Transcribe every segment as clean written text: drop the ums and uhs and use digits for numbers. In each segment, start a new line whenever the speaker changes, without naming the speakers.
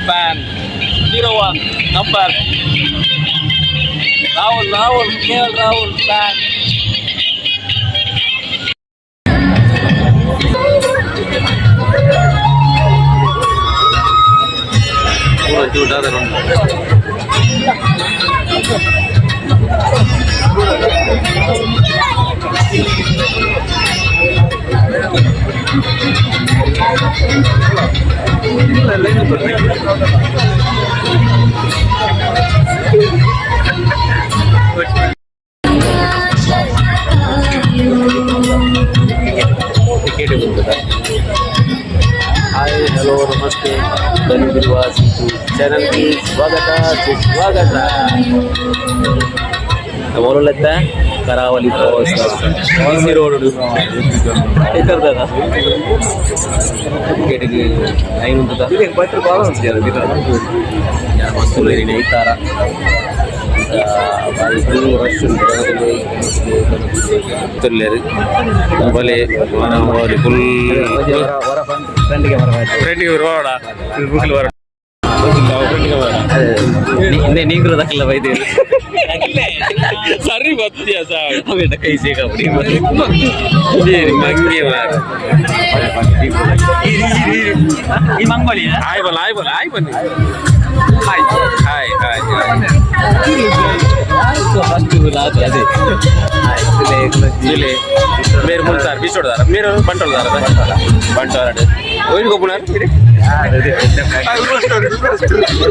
Fan 01 number. Rahul, Rahul, KL Rahul fan.
Ticket Hi, hello, namaste. ಧನು ಚಾನಲ್ಗೆ ಸ್ವಾಗತ, ಸುಸ್ವಾಗತ. ಮೊದಲೆತ್ತ ಕರಾವಳಿ ಪ್ರವಾಸ ರೋಡ್ ಟಿಕೆಟ್ಗೆ ಲೈನ್ ಉಂಟದ. ಮಸ್ತ್ ಐತಾರ, ಬಾರಿ ಫುಲ್ ರಶ್ ಉಂಟು. ತುಲ್ಲೇರು ಬಲೆ ಫುಲ್. ಫ್ರೆಂಡಿಗೆ ಬರೋಡ, ಬುಕ್ಲಿ ಬರ.
ನೀಗ್ರು ದಕ್ಕಲ ಬೈದೇರು.
ಸರಿ ಬತ್ತಿಯ ಸರ್.
ಅವೇಟ ಕೈ ಸೇಕ.
ಮಂಗೆ ಮಾರ.
ಈ ಮಂಗೋಳಿ.
ಹಾಯ್ ಬಲ್ಲ, ಹಾಯ್ ಬಲ್ಲ, ಹಾಯ್, ಬನ್ನಿ. Hi hi hi.
ಫಸ್ಟ್ ಅದೇ.
ಜಿಲ್ಲೆ ಮೇರು ಮುಲ್ತಾರ್ ಬಿಸೋಡ್ದಾರ, ಮೇರು ಬಂಟೋಳ್ದಾರ, ಬಂಟೋಳ ಒಯ್ದು ಕೊಪ್ಪುನಾರ್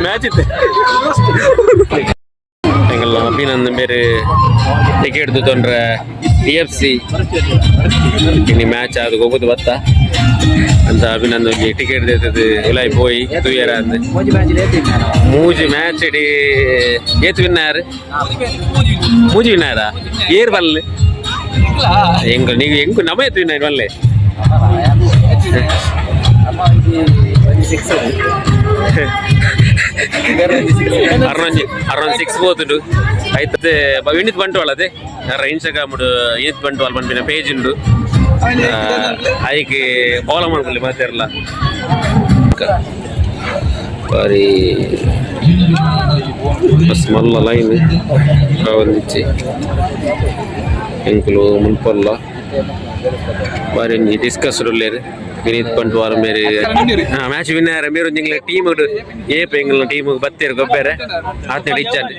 ಮ್ಯಾಚ್ ಇತ್ತೆ. ಎಂಗಲ್ಲ ಅಭಿನಂದನ್ ಬೇರೆ ಟಿಕೆಟ್ ತೊಂದ್ರೆ ಟಿ ಎಫ್ ಸಿ ಇನ್ನು ಮ್ಯಾಚ್ ಅದು ಗೊಬ್ಬದು ಬತ್ತ ಅಂತ ಅಭಿನಂದನ್ ಟಿಕೆಟ್ ದೇತದ ಇಲಾಯ್ ಪೋಯಿ ತೂಯರ ಅಂದ್. ಮೂಜಿ ಮ್ಯಾಚ್ ಇಡೀ ಏತ್ ವಿನ್ ಯಾರು? ಮೂಜಿ ವಿನ್ ಯಾರಾ? ಏರ್ ಬಲ್ಲೆ ಎಂಗ ನೀವು ಎಂಕು ನಮ ಏತ್ ವಿನ್ ಬಲ್ಲೆ?
ಸಿಕ್ಸ್.
ಅರವೊಂಜಿ ಅರವೊಂದು ಸಿಕ್ಸ್ ಪೋತುಂಡು. ಐತೆ ವಿನಿತ್ ಬಂಟ್ವಾಳ, ಅದೇ ಅರ ಇನ್ಸ್ಟಾಗ್ರಾಮ್ ವಿನಿತ್ ಬಂಟ್ವಾಳ ಪನ್ಪಿನ ಪೇಜ್ ಉಂಡು. ಐಕ್ ಫಾಲೋ ಮಾಡ್ಕೊಳ್ಳಿ ಮಾತೆರ್ಲ. ಬಾರಿ ಬಸ್ ಮಲ್ಲ ಲೈನ್ ಕಾವಂದಿಚ್ಚಿ. ಎಂಕುಲು ಮುಲ್ಪಲ್ಲ ಬಾರಿ ಒಂಜಿ ಡಿಸ್ಕಸ್ ಉಲ್ಲೆರ್. ವಿನೀತ್ ಬಂಟ್ವಾಳ ಮೇರೆ ಮ್ಯಾಚ್ ವಿನ್ ಆಯೆರ್. ಮೇರ್ ಒಂಜಿ ಎಂಕ್ಲೆ ಟೀಮ್ ಏಪ ಎಂಗ್ಲ ಟೀಮ್ ಬತ್ತೆರ್ ಗೊಬ್ಬೆರೆ ಆತ್ನೆಡ್ ಇಜ್ಜಂಡ್.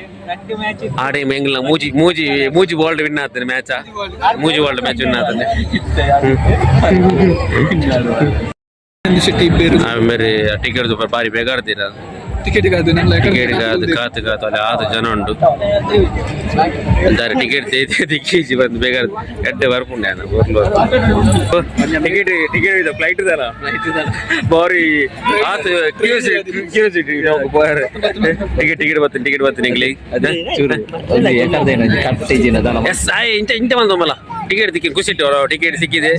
ಆ ಟೈಮ್ ಎಂಗ್ಲ ಮೂಜಿ ಮೂಜಿ ಮೂಜಿ ಬಾಲ್ ವಿನ್ ಆತನೆ ಮ್ಯಾಚ, ಮೂಜಿ ಬಾಲ್ ಮ್ಯಾಚ್ ವಿನ್ ಆತನೆ.
ಶೆಟ್ಟಿ ಬೇರು.
ಮೇರೆ ಟಿಕೆಟ್ ಬಾರಿ ಬೇಗಾಡ್ತೀರ.
ಟಿಕೆಟ್ ಅದು ನನ್ನ.
ಟಿಕೆಟ್ ಕಾದು ಕಾತು ಕಾತು ಅಲ್ಲಿ ಆದ ಜನ ಉಂಟು ಅಂತಾರೆ. ಟಿಕೆಟ್ ತೇತಿ ಕೆಜಿ ಬಂದು ಬೇಗ ಎಡ್ಡೆ ಬರ್ಪುಂಡೆ. ಟಿಕೆಟ್ ಟಿಕೆಟ್ ಇದೆ, ಫ್ಲೈಟ್ ಇದಲ್ಲ, ಬಾರಿ ಆತು. ಕ್ಯೂರಿಯಾಸಿಟಿ ಕ್ಯೂರಿಯಾಸಿಟಿ ಪೋಯರೆ. ಟಿಕೆಟ್ ಟಿಕೆಟ್ ಬರ್ತೀನಿ, ಟಿಕೆಟ್ ಬರ್ತೀನಿ ಇಂಗ್ಲಿ. ಎಸ್ ಆಯ್ ಇಂಚ ಇಂಚ ಬಂದೊಮ್ಮಲ್ಲ. ಟಿಕೆಟ್ ಸಿಕ್ಕಿ ಖುಷಿ ಇಟ್ಟು ಟಿಕೆಟ್ ಸಿಕ್ಕಿದೆ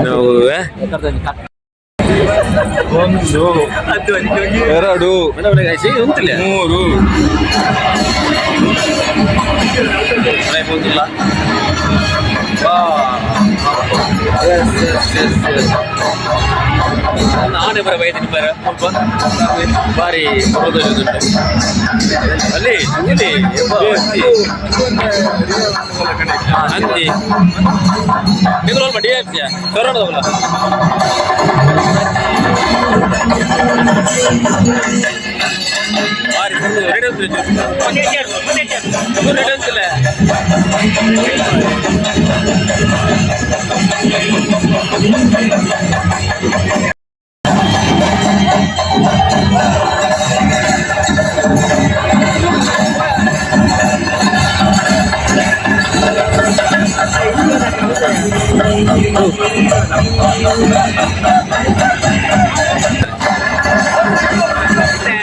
ನಾವು.
ಒಂದು, ಎರಡು,
ಉಂಟಿಲ್ಲ.
ಮೂರು.
ಹೋಗಿಲ್ಲ. ಎಸ್ ಎಸ್ ಎಸ್, ನಾನೇ ಬರ ಬೈದಿನಿ ಬರ ಬಾರಿ ಉಂಟು ಅಲ್ಲಿ ಇಲ್ಲಿ ಅಂತಿ. ನಿಂಗಳು ಅಲ್ಪ ಡಿ ಎಫ್ ಸಿ ಸೊರಣ. ಬಾರಿ ರೆಡಿ ರೆಡಿ ಅಂತಿಲ್ಲ.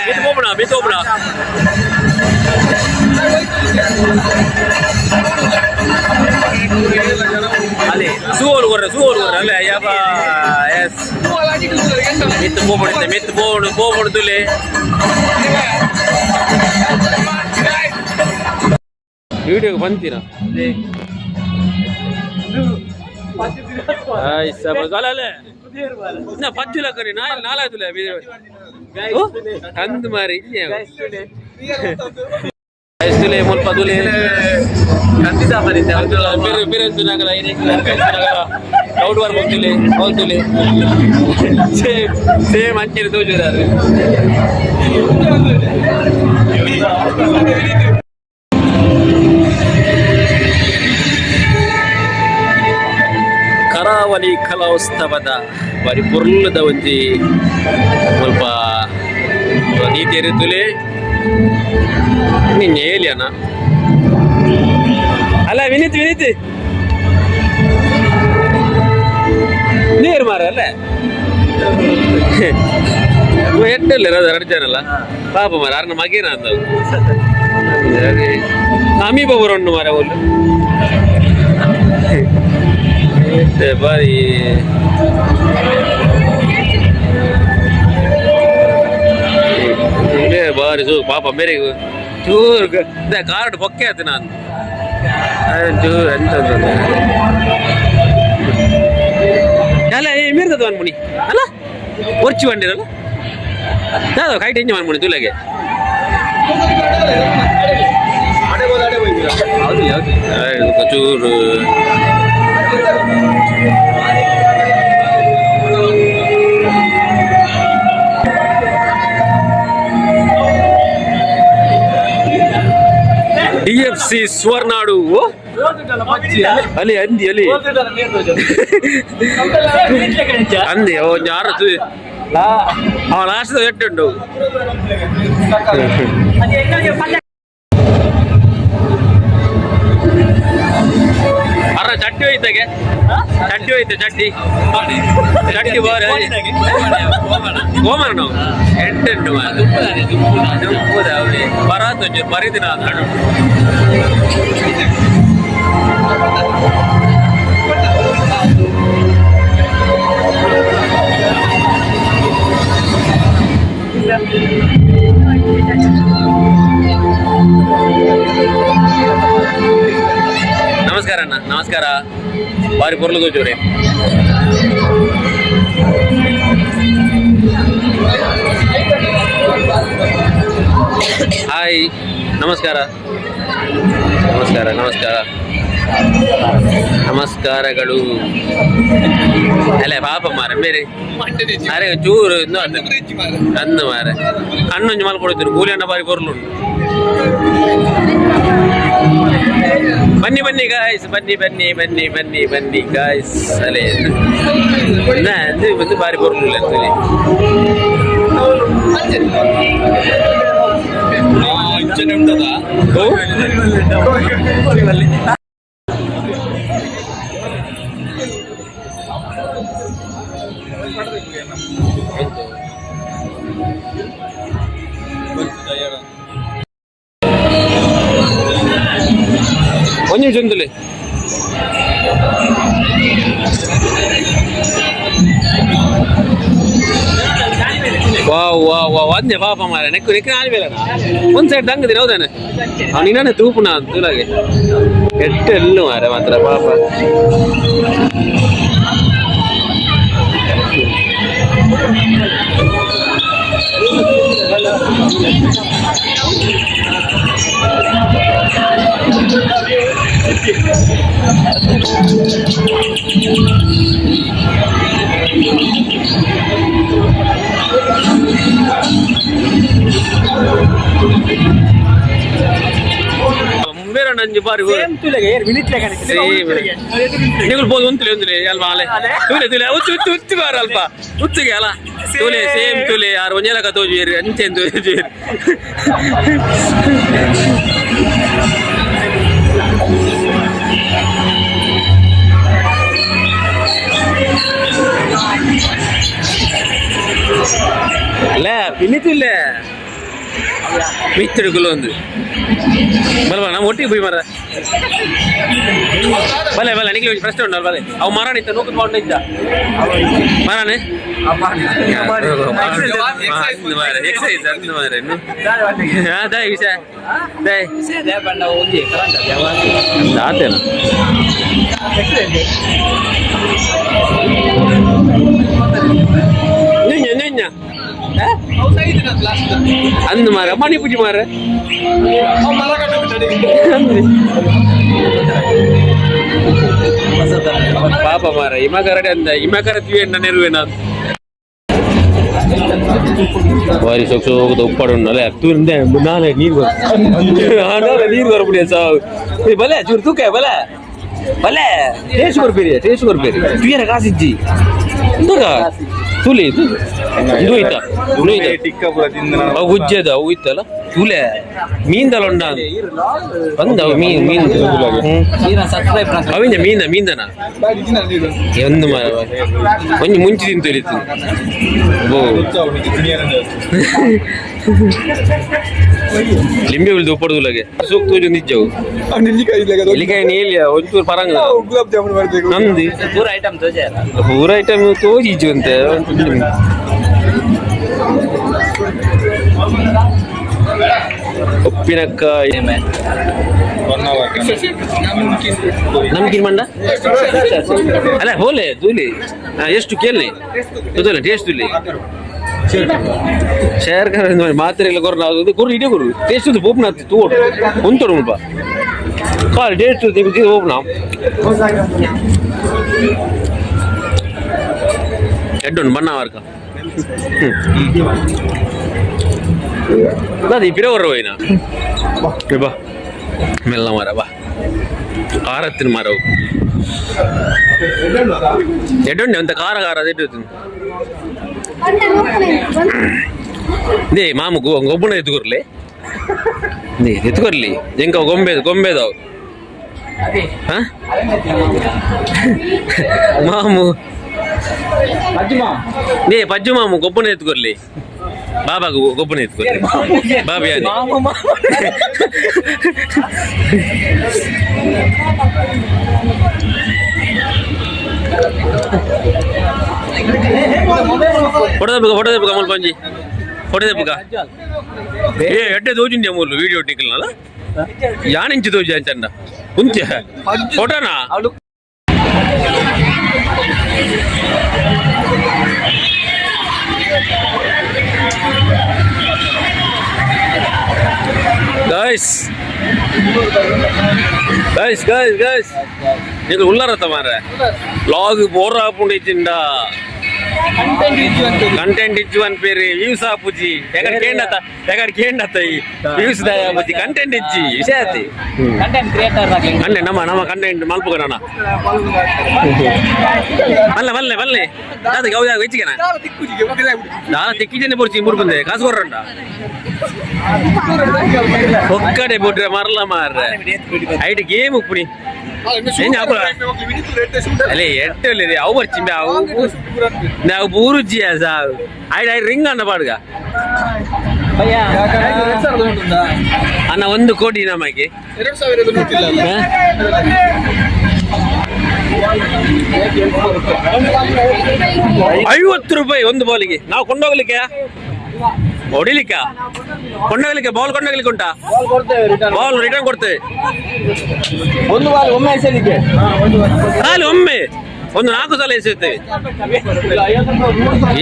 ಮಿತ್ ಹೋಗೋಣ, ಮಿತ್ ಹೋಗೋಣ. ಅಲ್ಲಿ ಸೂವಲ್ ಕೊರ್ರೆ, ಸೂವಲ್ ಕೊರ್ರೆ ಅಲ್ಲೇ. ಅಯ್ಯಪ್ಪ, ಎಸ್, ಮಿತ್ ಪೋಪಡಿತ್ತೆ, ಮಿತ್ ಪೋವಡು ಪೋಪಡು ತುಲೆ. ವಿಡಿಯೋಗೆ ಬಂತೀರಾ? ಆಯ್ ಸಬ ಅಲ್ಲ ಅಲ್ಲೇ. ನಾ ಪಜ್ಜುಲ ಕರಿ ನಾ ನಾಲಾಯ್ತುಲೆ. ಅಂದ್ ಮಾರಿ ತುಲೆ ಮುಲ್ಪ ತುಲೆ. ಬೇರೆ ಬೇರೆ ನಾಗಲ ಔಟ್ ವಾರ್ ಹೋಗ್ತಿಲೆ ಹೋಗ್ತಿಲೆ ಸೇಮ್ ಸೇಮ್ ಅಂಚೆನೆ ತೋಜುದಾರೆ. ಕರಾವಳಿ ಕಲೋತ್ಸವದ ಬಾರಿ ಪೊರ್ಲುದ ಒಂಜಿ ಮುಲ್ಪ ನೀತಿಯರು ತುಲೆ ನಿನ್ನೆ ಏಲಿಯನ ಅಲ್ಲ ವಿನೀತ್ ವಿನೀತ್ ನೀರು ಮಾರ ಅಲ್ಲ ಎಟ್ಟಲ್ಲ ಇರೋದು ಎರಡು ಜನ ಅಲ್ಲ ಪಾಪ ಮಾರ ಅರ್ನ ಮಗೇನ ಅಂತ ಅಮಿ ಬಾಬು ಉಂಡು ಮಾರ ಒಲ್ಲು ಬಾರಿ ಬಾರಿ ಸೂ ಪಾಪ ಮೇರೆ ಚೂರು ಕಾರ್ಡ್ ಬೊಕ್ಕೆ ಆಯ್ತು ನಾನು ಚೂರು ಎಂತ ಅಲ್ಲ ಏ ಮೀರ್ತದ ಅನ್ಮುನಿ ಅಲ್ಲ ಒರ್ಚಿ ಬಂಡಿರಲ್ಲ ದಾದ ಕೈಟ್ ಎಂಜ ಮನ್ಮುನಿ ತುಲೆಗೆ. ಚೂರು ಡಿ ಎಫ್ ಸಿ ಸುವರ್ನಾಡು ಅಲ್ಲಿ ಅಂದಿ ಅಲ್ಲಿ ಅಂದಿ ಒಂಜಿ ಆರು ಅವ ಲಾಸ್ಟ್ ಎಟ್ಟುಂಡು. ಅರ ಚಟ್ಟಿ ಹೋಯ್ತಾಗೆ ಚಟ್ಟಿ ಹೋಯ್ತು ಚಟ್ಟಿ ಚಟ್ಟಿ ಬಾರಿ ಗೋಮರ ನಾವು ಎಂಟೆಂಟು ಬರಾತ್ ಒಂಚೂರು ಬರೀದಿನ ನಡು. ನಮಸ್ಕಾರ ಅಣ್ಣ, ನಮಸ್ಕಾರ. ಬಾರಿ ಪೊರ್ಲು ತೋಜೋರೆ. ಹಾಯ್, ನಮಸ್ಕಾರ ನಮಸ್ಕಾರ ನಮಸ್ಕಾರ ನಮಸ್ಕಾರಗಳು. ಅಲ್ಲ ಪಾಪ ಮಾರ ಬೇರೆ ಅರೆ ಚೂರು ಅಂದು ಮಾರೆ ಕಣ್ಣೊಂಜಿ ಮಲ್ ಕೊಡುತ್ತೀರಿ ಕೂಲಿ ಅಣ್ಣ ಬಾರಿ ಪೊರ್ಲುಂಟು. ಬನ್ನಿ ಬನ್ನಿ ಗಾಯ್ಸ್, ಬನ್ನಿ ಬನ್ನಿ ಬನ್ನಿ ಬನ್ನಿ ಬನ್ನಿ ಗಾಯ್ಸ್. ಅಲೆ ಇದು ಬಾರಿ ಪೊರ್ಲುಲ್ಲ ಅಂತೇಳಿ.
ಇಂಚನೆ ಉಂಟದ.
ಓ? ಒಂದು ನಿಮಿಷ ಉಂಟುಲೆ. ವಾವ್ ವಾವ್ ವಾವ್, ಅಂದೆ ಪಾಪ ಮಾರ ನೆಕ್ಕು ನೆಕ್ಕು ನಾಲ್ ಬೇಡ. ಒಂದ್ ಸೈಡ್ ದಂಗದಿನ ಹೌದಾನೆ ಅವನಿನಾನೆ ತೂಪುನ ಅಂತೂಲಾಗೆ ಎಟ್ಟು ಎಲ್ಲು ಮಾರ ಮಾತ್ರ ಪಾಪ. ಬೇರೆ ನಂಜು ಬಾರಿ. ನಿಗುಲ್ ಬೋದು ಉಂತುಲೆ ಉಂತುಲೆ ಅಲ್ವಾ ಅಲೆ ತೂಲೆ ತೂಲೆ ಉತ್ತು ಉತ್ತು ಉತ್ತು ಬಾರ ಅಲ್ಪ ಉತ್ತಿಗೆ ಅಲ್ಲ ತೂಲೆ ಸೇಮ್ ತೂಲೆ ಯಾರು ಒಂಜೇಲಕ ತೋಜುವೇರು ಅಂಚೆನ್ ತೋಜುವೇರು. ಅಲ್ಲ ಪಿನಿತಿಲ್ಲ ಮಿತ್ತಡುಕುಲು ಒಂದು ಬಲ ನಮ್ಮ ಒಟ್ಟಿಗೆ ಪೋಯಿ ಮರ ಬಲೆ ಬಲೆ ನಿಖಿಲ್ ಪ್ರಶ್ನೆ ಉಂಟು ಬಲೆ ಅವು ಮರಣ ಇತ್ತ ನೂಕು ಪೌಂಡ್ ಇದ್ದ ಮರಾನೆ ಎಕ್ಸೈಸ್ ಅಂದ್ ಮಾರೆ ದಾಯ್ ವಿಷಯ ದಾಯ್ ಆತೇನ. ಅಂದ್ ಮಾರ ಮಣಿಪುಜಿ ಮಾರ. ಪಾಪ ಮಾರ, ಇಮಕರಡೆ ಅಂದ ಇಮಕರ ತಿವೇಂಡ ನೆರುವೇನ. ಬಾರಿ ಸೊಕ್ ಸೋಕದ ಉಪ್ಪಾಡು ಉಂಡಲ್ಲ ತೂರಿಂದೆ. ನಾಳೆ ನೀರು ಬರ, ನಾಳೆ ನೀರು ಬರಬಿಡಿ ಸಾವು. ಏ ಬಲೆ, ಚೂರು ತೂಕ ಬಲೆ ಬಲೆ. Taste ಕೊರ್ಪೇರಿ, taste ಕೊರ್ಪೇರಿ. ತುಯರ ಕಾಸಿಜ್ಜಿ ಇಂದಾಗ ತೂಲೆ. ಇದು ಇದು ಐತಾ? ಇದು ಐತಾ?
ಟಿಕ್ಕ ಪೂರ ತಿಂದ.
ಅವು ಗುಜ್ಜೆದ ಅವು ಇತ್ತಲ್ಲ. ತೂಲೆ, ಮೀನ್ದಲ್ಲ ಉಂಡ ಬಂದ ಅವು ಮೀನ್ ಮೀನ್. ಅವಿಂಜ ಮೀನ ಮೀಂದನ ಒಂದು ಮಾರ ಒಂಜಿ ಮುಂಚಿ ತಿಂತು ಇತ್ತು. ಓ, ಲಿಂಬೆ ಉಳಿದು ಉಪ್ಪಡ್ದುಲಗೆ ಸೂಕ್ ತೂಜು ನಿಜ್ಜವು. ಎಲ್ಲಿಕಾಯಿ ನೀಲಿಯ ಒಂಚೂರು ಪರಂಗ.
ಗುಲಾಬ್ ಜಾಮೂನ್ ಮಾಡ್ಬೇಕು.
ನಮ್ದು
ಪೂರ ಐಟಮ್ ತೋಜೆ.
ಪೂರ ಐಟಮ್ ತೋಜಿಜ್ಜು ಅಂತ. ಉಪ್ಪಿನಕಾಯಿ.
One hour.
ನಮ್ಗಿನ್ ಮಂಡ ಅಲ್ಲ, ಹೋಲೆ ತೂಲಿ. ಎಷ್ಟು ಕೇಳಿ ತುದಲ್ಲ, ಟೇಸ್ಟ್ ತುಲಿ. ಶೇರ್ ಮಾತ್ರೆ ಎಲ್ಲ ಕೊರ್ನ ಗುರು ಇಡೀ ಗುರು ಟೇಸ್ಟ್ ಪೋಪ್ನ ತೂ ಉಂತೋಡು ಮುಲ್ಪ ಕಾಲ್ ಟೇಸ್ಟ್ ಓಪನ ಎಡ್ಡುಂಡು ಬಣ್ಣ ವರ್ಕ ಅದು ಪಿರ ಹೋಯ್ನ ಬಾ, ಮೆಲ್ಲ ಮಾರ ಬಾ. ಕಾರತ್ತಿನ ಮರವು ಎಡ್ಡುಂಡೆ ಅಂತ ಖಾರ ಖಾರ ಎಡ್ಡು. They ಮಾಮು ಗೊಬ್ಬನ ಎತ್ಕೊರ್ಲಿ, they ಎತ್ಕೊರ್ಲಿ. ಎಂಕ ಗೊಂಬೆ ಗೊಂಬೆದವು. ಹಾ ಮಾಮು, they ಪಜ್ಜು ಮಾಮು, ಗೊಬ್ಬನ ಎತ್ಕೊರ್ಲಿ. ಬಾಬಾ, ಗೊಬ್ಬನ ಎತ್ಕೊರ್ಲಿ ಬಾಬಿ. ಅದೇ ಫೋಟೋ ತೆಪ್ಪುಗ, ಫೋಟೋ ತೆಪ್ಪುಗ. ಅಮಲ್ ಪಂಜಿ ಫೋಟೋ ತೆಪ್ಪುಗ. ಏ, ಎಡ್ಡೆ ದೋಜುಂಡಿ ಅಮೂಲು ವಿಡಿಯೋ ಟಿಕ್ಕಲ್ನಲ್ಲ. ಯಾನಿಂಚಿ ದೋಜಿ ಅಂಚಂಡ ಮುಂಚೆ ಫೋಟೋನಾ? ಗೈಸ್ ಗೈಸ್ ಗೈಸ್ ಗೈಸ್, ಇದು ಉಳ್ಳಾರತ್ತ ಮಾರ್ರೆ. ವ್ಲಾಗ್ ಬೋರ್ ಆಪುಂಡು. ಕಂಟೆಂಟ್ ಇಜ್ಜು ಅನ್ಪೇರಿ, ವ್ಯೂಸ್ ಆಪುಜಿ. ಎಗಡ್ ಕೇಂಡತ, ಎಗಡ್ ಕೇಂಡತ ಈ ವ್ಯೂಸ್ ದಾಯ ಆಪುಜಿ, ಕಂಟೆಂಟ್ ಇಜ್ಜಿ ವಿಷಯ ಆತಿ.
Content creator.
ಕಂಟೆಂಟ್ ನಮ್ಮ ನಮ್ಮ ಕಂಟೆಂಟ್ ಮಲ್ಪುಗಣ. ಮಲ್ಲೆ ಮಲ್ಲೆ ಮಲ್ಲೆ ಅದು ಗೌ ಹೆಚ್ಚಿಗೆನ ದಾಲ ತಿಕ್ಕಿಜನೆ ಪೊರ್ಚಿ ಮುರ್ಪುಂದೆ. ಕಾಸು ಕೊರ್ರಂಡ ಒಕ್ಕಡೆ ಬಿಟ್ರೆ ಮರಲ ಮಾರ್ರೆ. ಐಟ್ ಗೇಮ್ ಉಪ್ಪುನಿ ಏನ್ ಹಾಕುಲ? ಅಲ್ಲೇ ಎಟ್ಟು ಅವು ಬರ್ಚಿಂಬೆ ಅವು ನಾವು ಪೂರುಜ್ಜಿಯ ಸಾವು. ಐಟ್ ಐಟ್ ರಿಂಗ್ ಅನ್ನ ಪಾಡ್ಗ ಅನ್ನ. 1 ಕೋಟಿ ನಮಗೆ.
2000ದ ನೋಟ್ ಇಲ್ಲ.
ಹ? 50 ರೂಪಾಯಿ ಒಂದು ಬಾಲಿಗೆ. ನಾವು ಕೊಂಡೋಗ್ಲಿಕ್ಕೆ, ಹೊಡಿಲಿಕ್ಕ, ಕೊಂಡೋಗ್ಲಿಕ್ಕೆ, ಬಾಲ್ ಕೊಂಡೋಗ್ಲಿಕ್ಕೆ ಉಂಟಾ? ಬಾಲ್ ರಿಟರ್ನ್ ಕೊಡ್ತೇವೆ.
ಒಂದು ಬಾಲ್ ಒಮ್ಮೆ ಎಸೆಯಲಿಕ್ಕೆ.
ಖಾಲಿ ಒಮ್ಮೆ, ಒಂದು ನಾಲ್ಕು ಸಲ ಎಸೆಯುತ್ತೇವೆ.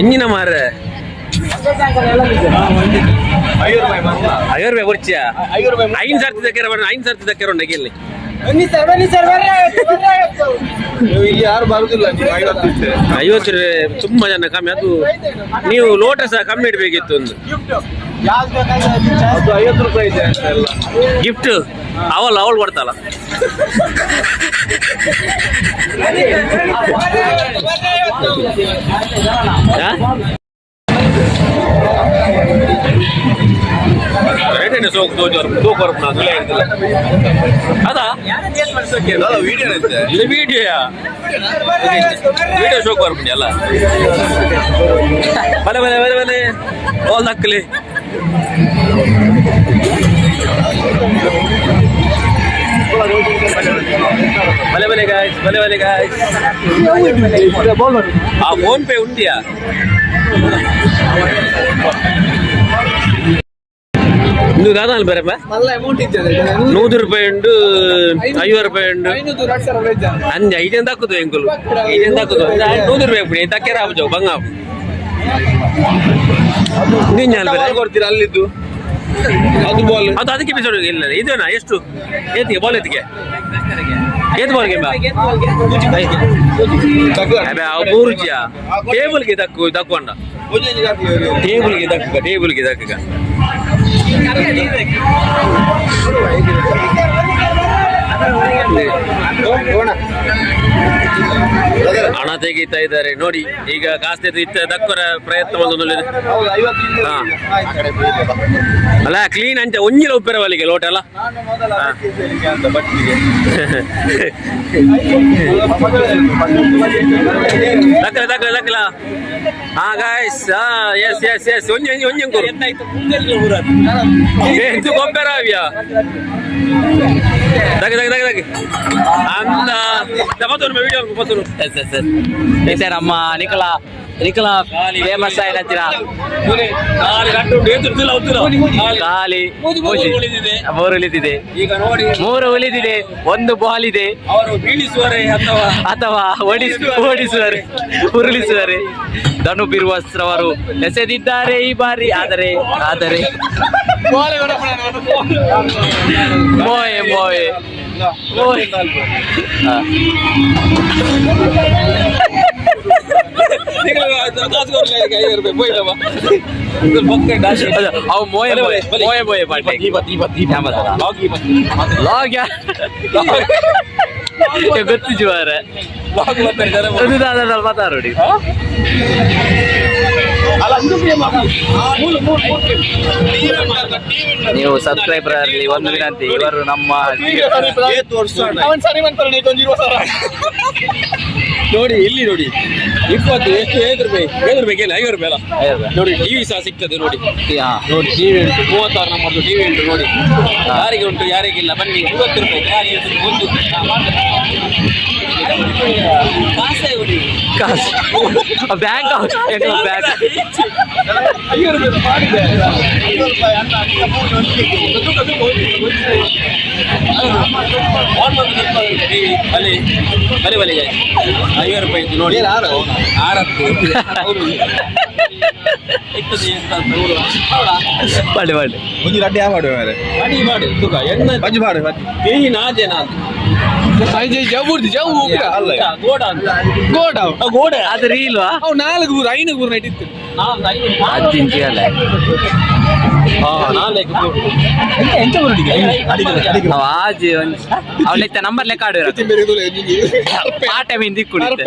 ಎಂಜಿನ ಮಾರ್ರೆ.
50 ರೂಪಾಯಿ.
50 ರೂಪಾಯಿ ಕೊರ್ಚಿಯ.
50 ರೂಪಾಯಿ.
ಐದು ಸರ್ತಿ ದಕ್ಕೆರ ಬಣ್ಣ, ಐದು ಸರ್ತಿ ದಕ್ಕೆರ ಉಂಡ ಇಲ್ಲಿ.
ಬನ್ನಿ ಸರ್, ಬನ್ನಿ ಸರ್.
ನೀವು ಇಲ್ಲಿ ಯಾರು ಬರುದಿಲ್ಲ, ನೀವು 50 ಇಟ್ಟೆ.
50 ತುಂಬಾ ಜನ ಕಮ್ಮಿ ಅದು. ನೀವು ಲೋಟ ಸಹ ಕಮ್ಮಿ ಇಡಬೇಕಿತ್ತು ಒಂದು.
ಅದು 50 ರೂಪಾಯಿ ಇದೆ ಅಂತ ಎಲ್ಲ.
ಗಿಫ್ಟ್ ಅವಳು ಅವಳು ಕೊಡ್ತಾಳ. ಆ? ರೇಟ್ ಸೋಕ್ ತೋಜು ತೂಕ ಕೊರ್ಪುನ ತುಲೆ ಇರ್ತಲ್ಲ ಅದಾ.
ವಿಡಿಯೋ ಇದೆ.
ಇದು ವಿಡಿಯೋಯಾ? ವಿಡಿಯೋ ಶೋ ಕೊರ್ಪುಂಡಿ ಅಲ್ಲ. ಬಲೆ ಬಲೆ ಬಲೆ ಬಲೆ, ಬಾಲ್ ದಕ್ಕಲಿ. ಬಲೆ ಬಲೆ ಗಾಯ್ಸ್, ಬಲೆ ಬಲೆ ಗಾಯ್ಸ್. ಆ ಫೋನ್ ಪೇ ಉಂಡಿಯಾ? ಇಂದು ದಾದ ಬರಪ್ಪ.
ಮಲ್ಲ ಅಮೌಂಟ್ ಇದ್ದೆ.
100 ರೂಪಾಯಿ ಉಂಡು, 50 ರೂಪಾಯಿ ಉಂಡು.
500 2000 ಇದ್ದ.
ಅಂಜ ಐದೆಂತ ಹಾಕುದು ಎಂಕುಲು, ಐದೆಂತ ಹಾಕುದು. 100 ರೂಪಾಯಿ ಹಾಕ್ಬಿಡಿ, ತಕ್ಕೆರ ಆಪುಜವು ಬಂಗ ಆಪು. ನಿಂಜ ಅಲ್ಬೇರೆ
ಕೊಡ್ತೀರಾ ಅಲ್ಲಿದ್ದು ಅದು ಬಾಲ್.
ಅದು ಅದಕ್ಕೆ ಬಿಸೋಡು ಇಲ್ಲ ಇದೇನಾ? ಎಷ್ಟು ಏತಿಗೆ ಬಾಲ್? ಏತಿಗೆ ಏತ್ ಬಾಲ್ಗೆ ಬಾ. ಅಬೆ ಅವು ಬೂರ್ಜಿಯ ಟೇಬಲ್ಗೆ ದಕ್ಕು ದಕ್ಕೊಂಡ, ಟೇಬಲ್ಗೆ ದಕ್ಕ, ಟೇಬಲ್ಗೆ ದಕ್ಕ. ಹಣ ತೆಗೀತಾ ಇದ್ದಾರೆ ನೋಡಿ. ಈಗ ಕಾಸು ತೆಗೆದು ಇತ್ತ ದಕ್ಕರ ಪ್ರಯತ್ನ ಒಂದು. ಹಾ. ಅಲ್ಲ, ಕ್ಲೀನ್ ಅಂಚ ಒಂಜಿಲ ಉಪ್ಪೆರ ಒಲಿಗೆ ಲೋಟ ಅಲ್ಲ. ದಕ್ಕಲ ದಕ್ಕಲ ದಕ್ಕಲ. ಹಾ ಗಾಯ್ಸ್, ಹಾ, ಎಸ್ ಎಸ್ ಎಸ್. ಒಂಜಿ ಒಂಜಿ ಒಂಜಿ ಅಂಕುರು ಇದು ಗೊಬ್ಬರ. ದಕ್ಕ ದಕ್ಕ ದಕ್ಕ ದಕ್ಕ ಅಂದ ಪತ್ತೊಂದು ವಿಡಿಯೋ ಪತ್ತೊಂದು.
ಎಸ್ ಎಸ್ ಎಸ್ ಇತ್ತೆ ನಮ್ಮ ನಿಕಲ ನಿಕಲ ಫೇಮಸ್ ಆಯ್ನಂಚಿನ ಖಾಲಿ.
ಮೂರು ಉಳಿದಿದೆ.
ಮೂರು ಉಳಿದಿದೆ.
ಈಗ ನೋಡಿ.
ಮೂರು ಉಳಿದಿದೆ, ಒಂದು ಬಾಲ್ ಇದೆ.
ಅವರು ಬೀಳಿಸುವರೆ ಅಥವಾ
ಅಥವಾ ಓಡಿಸುವರೆ, ಉರುಳಿಸುವರೆ? ಧನು ಬಿರುವಸ್ತ್ರವರು ಎಸೆದಿದ್ದಾರೆ ಈ ಬಾರಿ. ಆದರೆ ಆದರೆ ಮೋಯೆ ಮೋಯೆ ಮೋಯೆ. ಹಾ. ಅದು, ಅವು ಮೋಯೆ ಮೋಯೆ ಮೋಯೆ ಮೋಯೆ ಪಾಟೆ ಲಾಗ್ ಗೊತ್ತಿಜು ಮಾರ್ರೆ. ಅದು ದಾದ ಮಾತಾಡೋಡಿ. ನೀವು ಸಬ್ಸ್ಕ್ರೈಬರ್ ಅಲ್ಲಿ ಒಂದು ವಿನಂತಿ, ಇವರು ನಮ್ಮ
ನೋಡಿ, ಇಲ್ಲಿ ನೋಡಿ, 20 ಎಷ್ಟು? 5 ರೂಪಾಯಿ, 5 ರೂಪಾಯಿ ಇಲ್ಲ, 5 ರೂಪಾಯಿ ಅಲ್ಲ. ನೋಡಿ, ಟಿವಿ ಸಹ ಸಿಗ್ತದೆ ನೋಡಿ. ನೋಡಿ, ಟಿವಿ ಉಂಟು. 36 ನಂಬರ್ದು ಟಿವಿ ಉಂಟು ನೋಡಿ. ಯಾರಿಗೆ ಉಂಟು, ಯಾರಿಗಿಲ್ಲ? ಬನ್ನಿ, 50 ರೂಪಾಯಿ ಯಾರಿಗೆ ಒಂದು. ಕಾಸೇ ಕೊಡಿ.
ಕಾಸು ಬ್ಯಾಂಕ್ ಬ್ಯಾಂಕ್.
5 ರೂಪಾಯಿ ಮಾಡಿದೆ. ಆನ್ ಮಾಡಿ ಟಿವಿ ಬಲಿ ಬಲಿ ಬಲಿ. 5 ರೂಪಾಯಿ ಇತ್ತು ನೋಡಿ. ಆರತ್ತು ಹೌದು. ಇರ್ತದೆ ಎಂತ ಅಂತ ನೋಡುವ. ಹೌದಾ?
ಬಳ್ಳಿ ಬಳ್ಳಿ.
ಒಂಜಿ ರಡ್ಡೆ ಯಾವ ಮಾಡುವೆ ಮಾರ್ರೆ?
ಅಡಿ ಮಾಡು ತುಕ ಎಣ್ಣ.
ಬಂಜಿ ಮಾಡು ಬಜ್ಜಿ.
ಬೇಯಿ ನಾಜೆ ನಾದು.
ಅಲ್ಲ.
ಗೋಡ ಅಂತ.
ಗೋಡ.
ಆ, ಗೋಡೆ.
ಅದು ರೀಲ್ವಾ?
ಅವು ನಾಲ್ಕು ಊರು ಐನೂರು ಊರು ನೈಟ್ ಇತ್ತು.
ನಾಲ್ಕು ಐದು.
ಅಜ್ಜಿಂಚಿ ಅಲ್ಲ.
ಹಾ, ನಾಲ್ಕು ಗೋಡು.
ಅವ ಆಜಿ ಒಂಜಿ ಅವಳಿತ್ತ ನಂಬರ್ ಲೆಕ್ಕ ಆಡುವ ಪಾಠ ಮಿಂದಿ ಕುಡಿತೆ.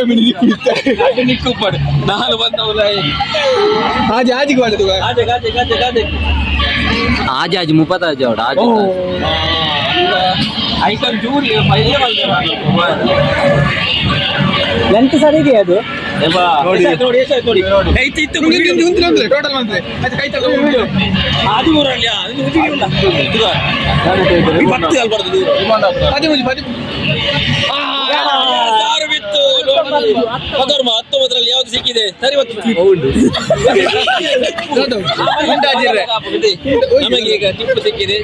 ಅದು ನಿಕ್ಕು ಉಪ್ಪಾಡು. ನಾಲ್ ಬಂದವಲ್ಲ.
ಆಜಿ ಆಜಿಗೆ ಮಾಡಿದ್ದು.
ಗಾಜೆ ಗಾಜೆ ಗಾಜೆ ಗಾಜೆ.
ಆಜಿ ಆಜಿ ಮುಪ್ಪತ್ತಾಜಿ ಅವಡ ಆಜಿ.
ಐಟಮ್ ಜೂರಿ ಪೈಲೆ.
ಎಂಟು ಸರಿ ಇದೆಯಾ ಅದು?
ನೋಡಿ ನೋಡಿ, ಎಷ್ಟಾಯ್ತು ನೋಡಿ. ಇತ್ತು ಇತ್ತು.
ಟೋಟಲ್ ಬಂದ್ರೆ ಅದು ಕೈ ತಗೊಂಡು.
13ರಲ್ಲಿ ಅದು ಉಜಿಗಿಲ್ಲ. ಇದು 10 ಅಲ್ಬಾರ್ದು.
ಪದಿ ಮುಂಜಿ ಪದಿ.
ಸಾರು ಬಿತ್ತು. ಮಧುರ್ಮ 19ರಲ್ಲಿ ಯಾವ್ದು ಸಿಕ್ಕಿದೆ? ಸರಿ ಮತ್ತು ನಮಗೆ ಈಗ ಟಿಪ್ಪು ಸಿಕ್ಕಿದೆ.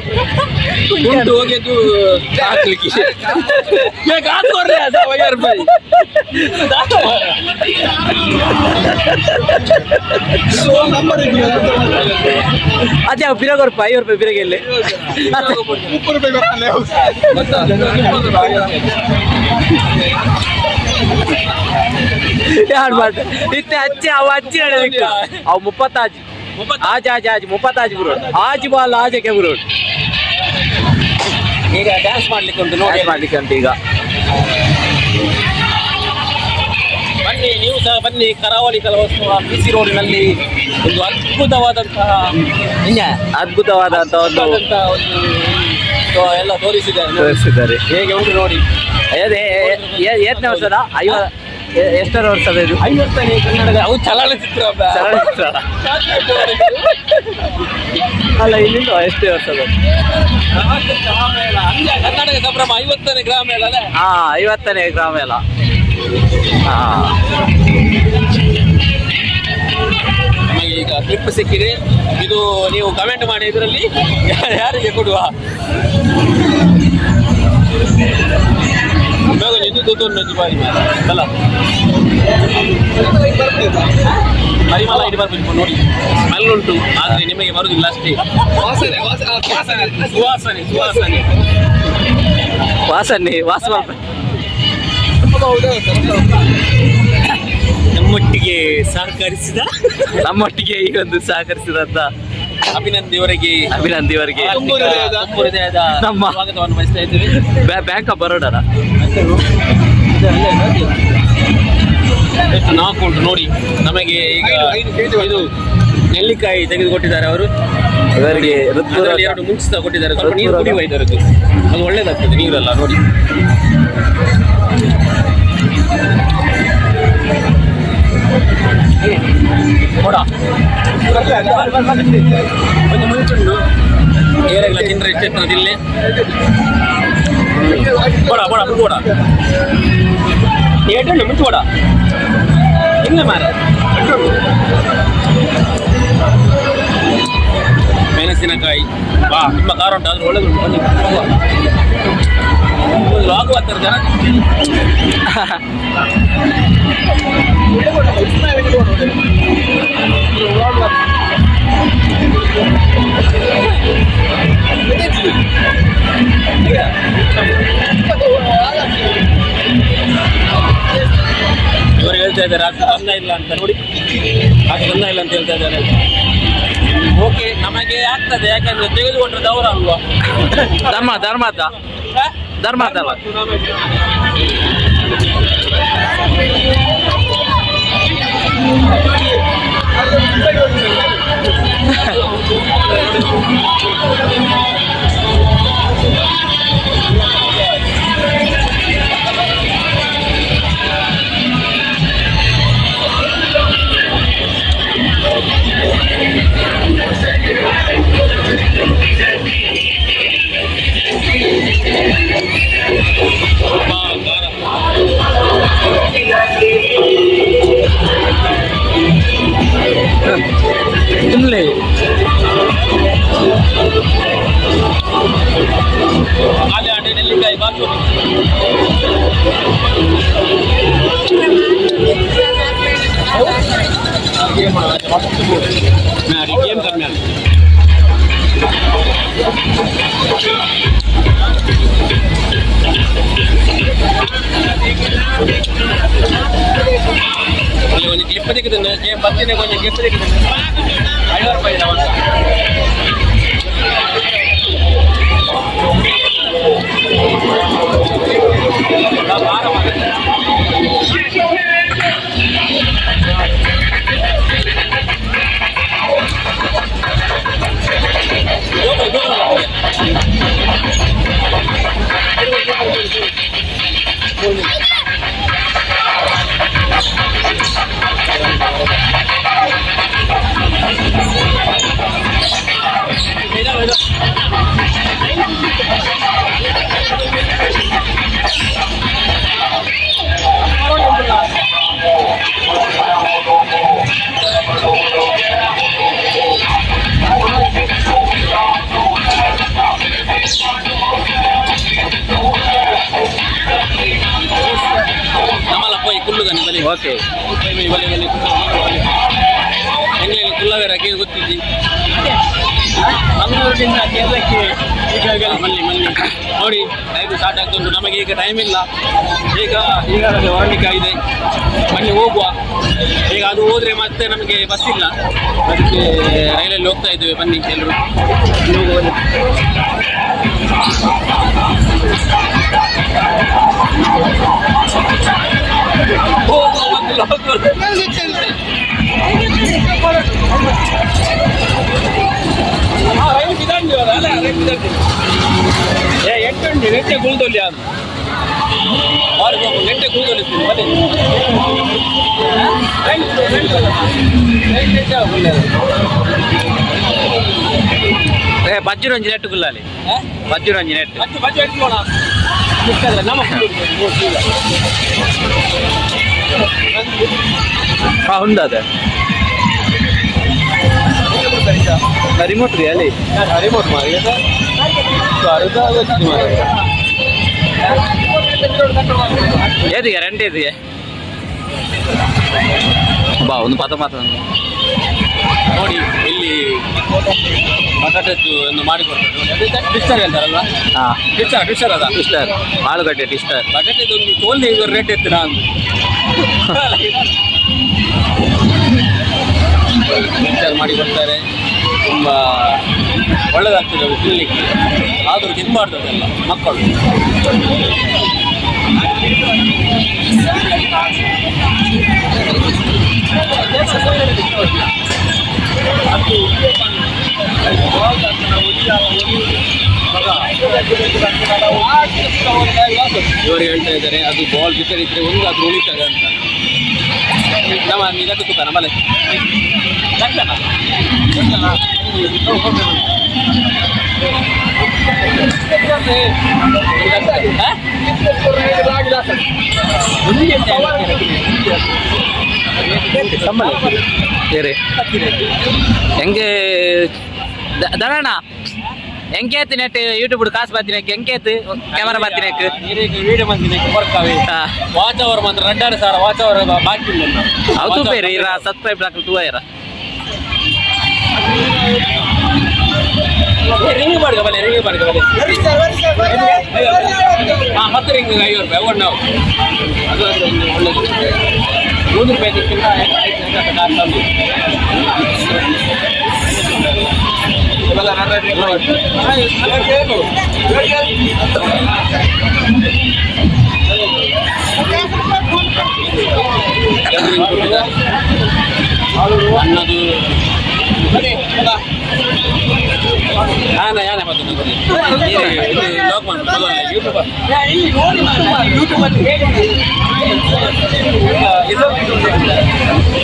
ಉಂಟು ಹೋಗಿದ್ದು ಹಾಕ್ಲಿಕ್ಕೆ ಈಗ ಹಾಕೋರ್ರೆ ಅದು 5 ರೂಪಾಯಿ.
ಅದೇ ಅವು ಬಿರಗೊರ್ಪ 5 ರೂಪಾಯಿ ಬಿರಗೆಲ್ಲಿ.
30 ರೂಪಾಯಿ ಕೊಡ್ತಾನೆ.
ಯಾರು ಮಾಡ ಇತ್ತೆ ಅಚ್ಚಿ ಅವ ಅಚ್ಚಿ ಹೇಳಲಿಕ್ಕೆ ಅವು ಮುಪ್ಪತ್ತಾಜಿ ಆಜಿ ಆಜಿ ಆಜಿ ಮುಪ್ಪತ್ತಾಜಿ ಬುರೋಡು ಆಜಿ ಬಾಲ್ ಆಜಕ್ಕೆ ಬುರೋಡು.
ಈಗ ಡ್ಯಾನ್ಸ್ ಮಾಡ್ಲಿಕ್ಕೆ ಉಂಟು ನೋಡಿ.
ಡ್ಯಾನ್ಸ್ ಮಾಡ್ಲಿಕ್ಕೆ ಉಂಟು ಈಗ.
ಬನ್ನಿ, ನೀವು ಸಹ ಬನ್ನಿ. ಕರಾವಳಿ ಕಲೋತ್ಸವ ಬಿ ಸಿ ರೋಡಿನಲ್ಲಿ ಒಂದು ಅದ್ಭುತವಾದಂತಹ
ಅದ್ಭುತವಾದಂತ ಒಂದು
ಅದ್ಭುತವಾದಂತಹ ಒಂದು ಎಲ್ಲ ತೋರಿಸಿದ್ದಾರೆ ನೋಡಿ.
ತೋರಿಸಿದ್ದಾರೆ.
ಹೇಗೆ ಉಂಟು ನೋಡಿ.
ಅದೇ ಏತ್ನೇ ವರ್ಷದ ಎಷ್ಟರ ವರ್ಷದ ಇದು?
50ನೇ ಕನ್ನಡದ ಅವು ಚಲನಚಿತ್ರ.
ಚಲನಚಿತ್ರ ಅಲ್ಲ, ಇಲ್ಲಿಂದ ಎಷ್ಟೇ ವರ್ಷದ?
ಕರ್ನಾಟಕ ಸಂಭ್ರಮ 50ನೇ ಗ್ರಾಮ ಮೇಳ ಅಲ್ಲ.
ಹಾ, 50ನೇ ಗ್ರಾಮ ಎಲ್ಲ. ಹಾ.
ನಮಗೆ ಈಗ ಕ್ಲಿಪ್ ಸಿಕ್ಕಿದೆ. ಇದು ನೀವು ಕಮೆಂಟ್ ಮಾಡಿ, ಇದರಲ್ಲಿ ಯಾರಿಗೆ ಕೊಡುವ? ಇವಾಗ ಇದು ತೊಂದರೆ ಬಾರಿ ಅಲ್ಲ. ಪರಿಮಳ ಇಡಿ ಬರ್ಬೇಕು ನೋಡಿ, ಸ್ಮೆಲ್ ಉಂಟು, ಆದ್ರೆ ನಿಮಗೆ ಬರುದಿಲ್ಲ ಅಷ್ಟೇ.
ವಾಸನೆ, ವಾಸನೆ, ವಾಸನೆ.
ಸುವಾಸನೆ, ಸುವಾಸನೆ.
ವಾಸನೆ ವಾಸ.
ನಮ್ಮೊಟ್ಟಿಗೆ ಸಹಕರಿಸಿದ
ನಮ್ಮೊಟ್ಟಿಗೆ ಈ ಒಂದು ಸಹಕರಿಸಿದಂತ
ಅಭಿನಂದ್ ಇವರಿಗೆ
ಅಭಿನಂದ್ ಇವರಿಗೆ
ತುಂಬು ಹೃದಯದ-
ತುಂಬು ಹೃದಯದ ಸ್ವಾಗತವನ್ನು ಬಯಸ್ತಾ ಇದ್ದೇವೆ.
ಬ್ಯಾಂಕ್ ಆಫ್ ಬರೋಡಾರ.
ಎಷ್ಟು ನಾಲ್ಕು ಉಂಟು ನೋಡಿ. ನಮಗೆ ಈಗ
5 5 ಕೆಜಿ.
ಇದು ನೆಲ್ಲಿಕಾಯಿ ತೆಗೆದುಕೊಟ್ಟಿದ್ದಾರೆ ಅವರು.
ಇವರಿಗೆ
ಅದರಲ್ಲಿ ಎರಡು ಮುಂಚೆ ಸಹ ಕೊಟ್ಟಿದ್ದಾರೆ. ಸ್ವಲ್ಪ ನೀರು ಕುಡಿಯುವ ಇದರದ್ದು, ಅದು ಒಳ್ಳೇದಾಗ್ತದೆ ನೀರೆಲ್ಲ ನೋಡಿ. ಕೊಡ ಒಂದು ಮುಂಚುಂಡು ಏರೆಲ್ಲ ತಿಂದ್ರೆ ಇಷ್ಟ ಇರ್ತದೆ ಇಲ್ಲಿ. ಕೊಡ ಕೊಡ ಕೊಡ, ಏಟುಂಡು ಮುಂಚು ಕೊಡ ಇಲ್ಲ ಮಾರ. ಮೆಣಸಿನಕಾಯಿ ಬಾ, ತುಂಬ ಖಾರ ಉಂಟು, ಆದ್ರೆ ಒಳ್ಳೆದುಂಟು. ಬನ್ನಿ ಹೋಗುವ. ಒಂದು ಆಗುವ ಹತ್ತರ ಜನ. ಇವರು ಹೇಳ್ತಾ ಇದ್ದಾರೆ ಅದು ಚಂದ ಇಲ್ಲ ಅಂತ. ನೋಡಿ, ಅದು ಚಂದ ಇಲ್ಲ ಅಂತ ಹೇಳ್ತಾ ಇದ್ದಾರೆ. ಓಕೆ, ನಮಗೆ ಆಗ್ತದೆ, ಯಾಕಂದ್ರೆ ತೆಗೆದುಕೊಂಡ್ರೆ ಅವರ ಅಲ್ವಾ?
ಧರ್ಮ, ಧರ್ಮ ಅದ, ಧರ್ಮ ಅದಲ್ಲ. ತಿನ್ಲಿ.
ಖಾಲಿ ಆಟೆ ನೆಲ್ಲಿಕಾಯಿ ಬಾಜು. ಗೇಮ್ ಕಮ್ಮಿ ಆಗಿದೆ. ಅಲ್ಲಿ ಒಂದು ಕ್ಲಿಪ್ ತೆಗೆದನ್ನು ಗೇಮ್ ಬರ್ತೀನಿ, ಒಂದು ಕ್ಲಿಪ್ ತೆಗೆದನ್ನು 50 ರೂಪಾಯಿ ಇದೆ ಒಂದು. ನಮ್ಮಲ್ಲ ಪೋಯ್ ಕುಲ್ಲುಗನಿ ಬಲಿ.
ಓಕೆ.
ಬಲಿ ಬಲಿ ಬಲಿ ಬಲಿ. ಎಂಗ್ಲೇನು ಕುಲ್ಲವೇರ ಗೊತ್ತಿದ್ದಿ. ಮಂಗಳೂರಿನಿಂದ ಕೇರಳಕ್ಕೆ ಈಗ ಮಲ್ಲಿ ಮಲ್ಲಿ ನೋಡಿ, ಟೈಮ್ ಸ್ಟಾರ್ಟ್ ಆಗ್ತುಂಟು. ನಮಗೆ ಈಗ ಟೈಮ್ ಇಲ್ಲ. ಈಗ ಈಗಾಗಲೇ ಹೊರಡಲಿಕ್ಕೆ ಆಗಿದೆ. ಬನ್ನಿ ಹೋಗುವ ಈಗ. ಅದು ಹೋದ್ರೆ ಮತ್ತೆ ನಮಗೆ ಬಸ್ ಇಲ್ಲ, ಅದಕ್ಕೆ ರೈಲಲ್ಲಿ ಹೋಗ್ತಾ ಇದ್ದೇವೆ. ಬನ್ನಿ ಎಲ್ಲರೂ ಹೋಗುವ, ಬನ್ನಿ. ಹೋಗುವ ಮೊದಲು, ಹೋಗುವ. ಆ, ರೈಲು ಬಿದಾಂಡಿ ಅಲ್ಲ, ರೈಲು ಬಿದಾಂಡಿ. ಏ ಎಟ್ಟುಂಡಿ ನೆಟ್ಟೆ ಕುಳ್ದೊಲ್ಲಿ ಅದು ಬಾರಿ ಹೋಗು, ನೆಟ್ಟೆ ಕುಳ್ದೊಲ್ಲಿ ಬನ್ನಿ. ರೈಲು ರೈಲು ರೈಲು ನೆಟ್ಟೆ ಹೋಗುಲ್ಲ.
ಏ ಬಜ್ಜುರಂಜಿ ನೆಟ್ಟು ಗುಲ್ಲಾಲಿ. ಬಜ್ಜುರಂಜಿ ನೆಟ್ಟು.
ಬಜ್ಜು ಬಜ್ಜು ಎಟ್ಕೋಣ ನಮ್ಮ.
ಹಾ, ಉಂಡದ ರಿಮೋಟ್ ರೀ ಅಲ್ಲಿ.
ರಿಮೋಟ್ ಮಾರಿ ಮಾರಿ.
ಏದಿಗೆ ರೆಂಟ್ ಏದಿಗೆ ಬಾ ಒಂದು ಪದ ಮಾತ್ರ.
ನೋಡಿ, ಇಲ್ಲಿ ಬಟಾಟದ್ದು ಒಂದು ಮಾಡಿಕೊಡ್ತಾರೆ. ಟಿಸ್ಟರ್ ಹೇಳ್ತಾರಲ್ವಾ?
ಹಾ.
ಟಿಸ್ಟರ್, ಟಿಸ್ಟರ್ ಅದ.
ಟಿಸ್ಟರ್, ಆಲೂಗಡ್ಡೆ ಟಿಸ್ಟರ್.
ಬಟಾಟೆದು ಒಂದು ತೋಲ್ ರೇಟ್ ಇತ್ತು. ನಾನು ಟಿಸ್ಟರ್ ಮಾಡಿ ಕೊಡ್ತಾರೆ. ತುಂಬ ಒಳ್ಳೆದಾಗ್ತದೆ ಅದು ತಿನ್ನಲಿಕ್ಕೆ. ಆದರೂ ತಿನ್ನಬಾರ್ದು ಅದೆಲ್ಲ ಮಕ್ಕಳು. ಇವರು ಹೇಳ್ತಾ ಇದ್ದಾರೆ, ಅದು ಬಾಲ್ ಜೊತೆ ಇದ್ರೆ ಒಂದು ಅದು ಉಳಿತದೆ ಅಂತ. ನಮ್ಮ ಇದಕ್ಕೆ ತುಕ ನಮ್ಮಲ್ಲಿ.
ಬೇರೆ ಹೆಂಗೆ ದಳಣ್ಣ, ಎಂಕೇತ್ ನೆಟ್ ಯೂಟ್ಯೂಬ್ ಕಾಸು ಬಾತಿನಕ್ಕೆ ಎಂಕೇತ್ ಕ್ಯಾಮರಾ ಬಾತಿನಕ್ಕೆ?
ವೀಡಿಯೋ ಬಂದಿದೆ ಬರ್ತಾವೆ. ವಾಚ್ ಅವರ್ ಮಾತ್ರ 2500 ವಾಚ್ ಅವರ್ ಬಾಕಿ ಇಲ್ಲ.
ಅದು ಬೇರೆ ಇರ ಸಬ್ಸ್ಕ್ರೈಬ್ ಹಾಕಲು ತೂ ಇರ.
ರಿಂಗ್ ಮಾಡ್ಕೊ ಬಲೆ, ರಿಂಗ್ ಮಾಡ್ಕೊ ಬಲೆ. ಹಾ, ಮತ್ತೆ ರಿಂಗ್ 50 ರೂಪಾಯಿ ಅವರ್ ನಾವು. ಅದು ಅದು ಒಂದು ಒಳ್ಳೆದು. 100 ರೂಪಾಯಿ ಇದಕ್ಕಿಂತ 5 ಕಾಸು ಕಮ್ಮಿ. ಎರಡು ring ಕೊಟ್ಟಿದ್ದಾರೆ. ಅನ್ನದು ಯಾನ ಯಾನ ಮತ್ತೆ ಲಾಕ್ ಮಾಡ್ಬೇಕು ಯೂಟ್ಯೂಬ್.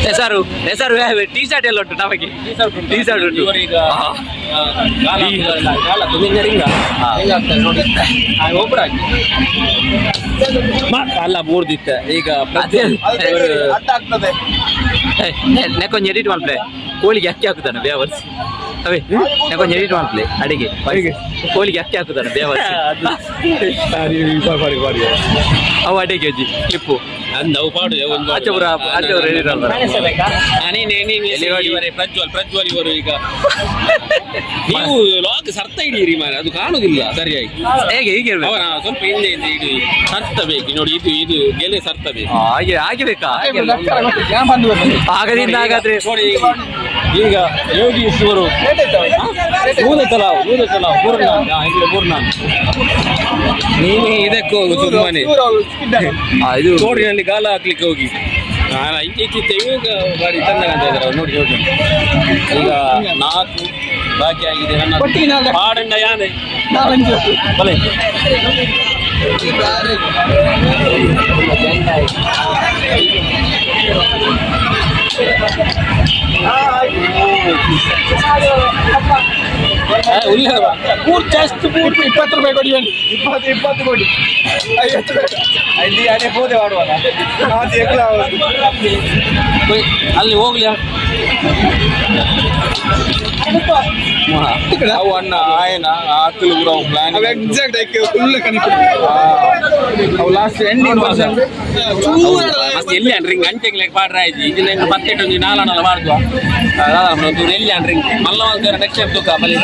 ಹೆಸರು ಹೆಸರು ಟೀ ಶರ್ಟ್ ಎಲ್ಲ ಉಂಟು ನಮಗೆ. ಟೀ ಶರ್ಟ್ ಉಂಟು.
ಇವರು ಈಗ
ಹಾ.
ಆ, ಗಾಲ ಹಾಕ್ತಾರಲ್ಲ, ಗಾಲ ತುಂಬ ರಿಂಗ ರಿಂಗ್ ಹಾಕ್ತಾರೆ ನೋಡಿ. ಆ, ಒಬ್ರು ಹಾಕಿ ಅಲ್ಲ ಮೂರ್ದಿತ್ತ ಈಗ
ಅದೇ.
ಇವರು
ಅಡ್ಡ ಆಗ್ತದೆ.
ನೆಕ್ಕೊಂಜಿ ಎಡಿಟ್ ಮಾಡ್ಪ್ಲೆ, ಕೋಳಿಗೆ ಅಕ್ಕಿ ಹಾಕುತ್ತಾನೆ ಬೇವರ್ಸ್. ಅವೇ, ನೆಕ್ಕೊಂಜಿ ಎಡಿಟ್ ಮಾಡ್ಪ್ಲೆ, ಅಡಿಗೆ ಕೋಳಿಗೆ ಅಕ್ಕಿ ಹಾಕುತ್ತಾನೆ ಬೇವರ್ಸ್. ಅವು ಅಡಿಗೆ ಅಜ್ಜಿ ಕ್ಲಿಪ್ಪು.
ಅಂದ್ ನಾವು ಪಾಡು ಒಂದು.
ಆಚೆ ಬರ, ಆಚೆ ಬರ, edit ಮಾಡ್ತಾರೆ.
ಆ, ನೀನೆ ನೀನೆ.
ಎಲ್ಲಿ ನೋಡಿ?
ಇವರೇ ಪ್ರಜ್ವಲ್, ಪ್ರಜ್ವಲ್ ಇವರು. ಈಗ ನೀವು ಲಾಗ್ ಸರ್ತ ಹಿಡಿಯಿರಿ ಮಾರ್ರೆ, ಅದು ಕಾಣುದಿಲ್ಲ ಸರಿಯಾಗಿ.
ಹೇಗೆ, ಹೀಗೆ ಇರ್ಬೇಕು?
ಅವರ ಸ್ವಲ್ಪ ಹಿಂದೆ ಹಿಂದೆ ಇಡಿ, ಸರ್ತ ಬೇಕು ನೋಡಿ. ಇದು ಇದು ಗೆಲೆ ಸರ್ತ ಬೇಕು.
ಆ, ಹಾಗೆ ಹಾಗೆ ಬೇಕಾ? ಆಗದಿಂದ ಹಾಗಾದ್ರೆ.
ನೋಡಿ, ಈಗ ಯೋಗೀಶ್ ಇವರು ನೂರು ತಲಾವ್, ನೂರು ತಲಾವ್, ಮೂರು ನಾನ್ ಇಲ್ಲಿ ಮೂರು ನಾನ್. ನೀನು ಇದಕ್ಕೆ ಹೋಗು ಸುಮ್ಮನೆ.
ಆ, ಇದು
ತೋಡಿನಲ್ಲಿ ಗಾಲ ಹಾಕ್ಲಿಕ್ಕೆ ಹೋಗಿ. ನಾನು ಇತ್ತೀಚಿಗೆ ಈಗ ಬಾರಿ ಚಂದ ಕಾಣ್ತಾ ಇದ್ದಾರೆ ಅವ್ರು. ನೋಡಿ ನೋಡಿ, ಈಗ ನಾಲ್ಕು ಬಾಕಿ ಆಗಿದೆ ನನ್ನ. ಪಾಡಂಡ ಯಾನೆ ಬಲೆ.
20 ರೂಪಾಯಿ ಕೊಡಿ ಹೇಳಿ. 20 20 ಕೊಡಿ. 50 ಬೇಡ. ಅಲ್ಲಿ ಅದೇ ಬೋಧೆ ಮಾಡುವಲ್ಲ ಅದು ಎಗ್ಲ ಆಗೋದು.
ಅಲ್ಲಿ ಹೋಗ್ಲಿ.
ಅವು ಅಣ್ಣ ಆಯನ ಆಕಲು ಪೂರ ಅವು ಪ್ಲಾನ್.
ಅವು ಎಕ್ಸಾಕ್ಟ್ ಆಗಿ ಫುಲ್ ಕನಿಪು. ಅವು ಲಾಸ್ಟ್ ಎಂಡಿಂಗ್.
ಮಸ್ತ್ ಎಲ್ಲಿ ಅನ್ರಿ ಹಿಂಗ್ ಅಂಟೆಗ್ಲೆ ಪಾಡ್ರ ಆಯ್ತು. ಇದಿಲ್ಲ ಹೆಂಗ್ ಪತ್ತೆಟ್ಟು ಒಂಜಿ ನಾಲನಲ್ಲ ಮಾಡುವ ಒಂಚೂರು. ಎಲ್ಲಿ ಅನ್ರಿ ಹಿಂಗ್ ಮಲ್ಲ ಮಲ್ತಾರೆ. ನೆಕ್ಸ್ಟ್ ಟೈಮ್ ತುಕ್ಕ ಬಲಿ.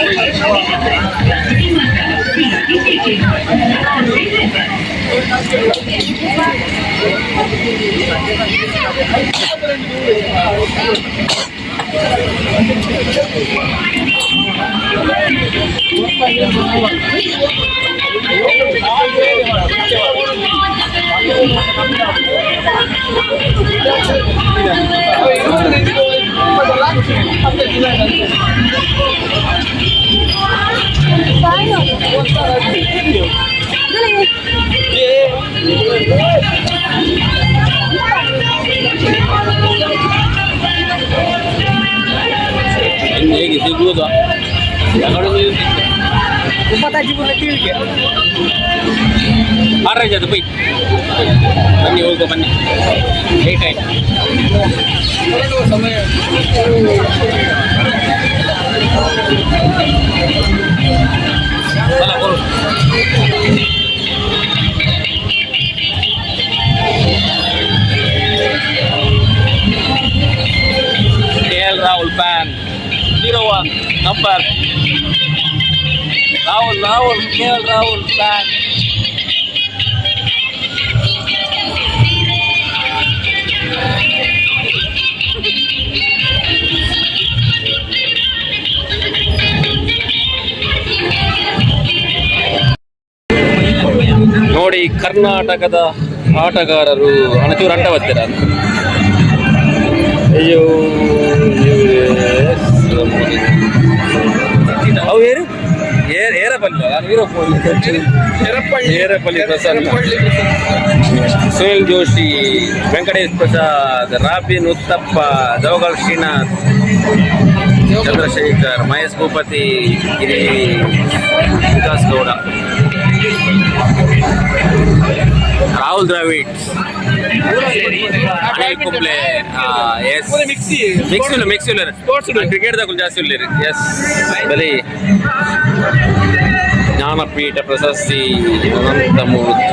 ಇನ್ನು ಹೇಗೆ ಸಿಗುವುದು? ಆರಾಜ್ ಅದು ಬೈ. ಬನ್ನಿ, ಹೋಗುವ ಬನ್ನಿ, ಲೇಟ್ ಆಯ್ತು. ಬಲ ಬರು.
Number Rahul, Rahul, K L Rahul fan.
ನೋಡಿ, ಕರ್ನಾಟಕದ ಆಟಗಾರರು ಅಣಚೂರು ಅಂಟ ಬರ್ತೀರ. ಅಯ್ಯೋ, ಅವು ಏರು ಏರ್ ಏರಪಲ್ಲಿ, ಏರಪಲ್ಲಿ ಪ್ರಸನ್ನ, ಸುನಿಲ್ ಜೋಶಿ, ವೆಂಕಟೇಶ್ ಪ್ರಸಾದ್, ರಾಬಿನ್ ಉತ್ತಪ್ಪ, ಜವಗಲ್ ಶ್ರೀನಾಥ್, ಚಂದ್ರಶೇಖರ್, ಮಹೇಶ್ ಭೂಪತಿ, ಗಿರಿ, ವಿಕಾಸ್ ಗೌಡ, ರಾಹುಲ್ ದ್ರಾವಿಡ್, ಅನಿಲ್ ಕುಂಬ್ಳೆ. ಎಸ್, ಮಿಕ್ಸ್ ಇಲ್ಲ, ಮಿಕ್ಸ್ ಇಲ್ಲ. ಕ್ರಿಕೆಟ್ ದಾకులు ಜಾಸ್ತಿ ಇಲ್ಲ. ಎಸ್, ಬಲಿ ಜ್ಞಾನಪೀಠ ಪ್ರಶಸ್ತಿ ಅನಂತಮೂರ್ತಿ.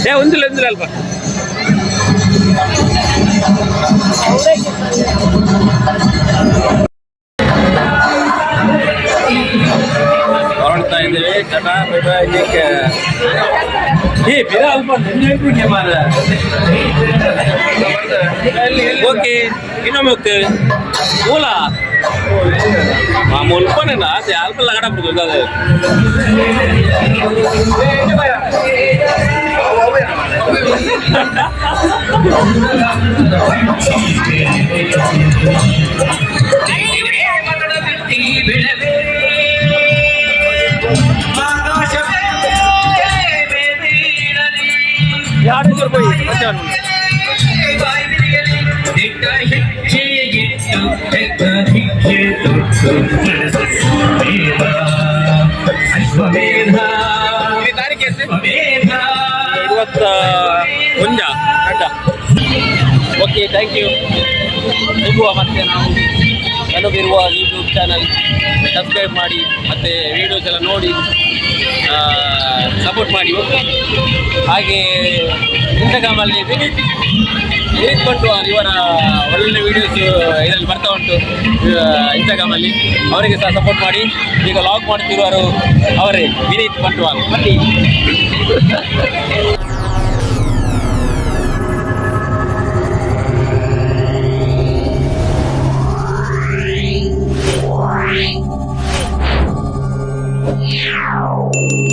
ಏ, ಒಂದಿಲ್ಲ, ಒಂದಿಲ್ಲ ಅಲ್ಪ. ಹೊರಡ್ತಾ ಇದ್ದೀವಿ. Tata, bye bye. ಏ ಬಿರ ಅಲ್ಪ. ಓಕೆ, ಇನ್ನೊಮ್ಮೆ ಹೋಗ್ತೇವೆ. ಮೂಲ ಮುಲ್ಪನೇನಾ? ಅದೇ ಅಲ್ಪ ಲಗಡ ಬಿಡುದು ಅದೇ. ರೂಪಾಯಿ. ಇವತ್ತ ಒಂಜ ಅಡ್ಡ.
Okay, thank you. ಸಿಗುವ ಮತ್ತೆ ನಾವು. ನನಗಿರುವ ಯೂಟ್ಯೂಬ್ ಚಾನಲ್ ಸಬ್ಸ್ಕ್ರೈಬ್ ಮಾಡಿ ಮತ್ತು ವೀಡಿಯೋಸ್ ಎಲ್ಲ ನೋಡಿ ಸಪೋರ್ಟ್ ಮಾಡಿ. ಓಕೆ, ಹಾಗೆ ಇನ್ಸ್ಟಾಗ್ರಾಮಲ್ಲಿ ವಿನೀತ್, ವಿನೀತ್ ಬಂಟ್ವಾಲ್, ಇವರ ಒಳ್ಳೊಳ್ಳೆ ವೀಡಿಯೋಸ್ ಇದರಲ್ಲಿ ಬರ್ತಾ ಉಂಟು ಇನ್ಸ್ಟಾಗ್ರಾಮಲ್ಲಿ. ಅವರಿಗೆ ಸಹ ಸಪೋರ್ಟ್ ಮಾಡಿ. ಈಗ ವ್ಲಾಗ್ ಮಾಡ್ತಿರುವರು ಅವರೇ, ವಿನೀತ್ ಬಂಟ್ವಾಲ್. ಬನ್ನಿ.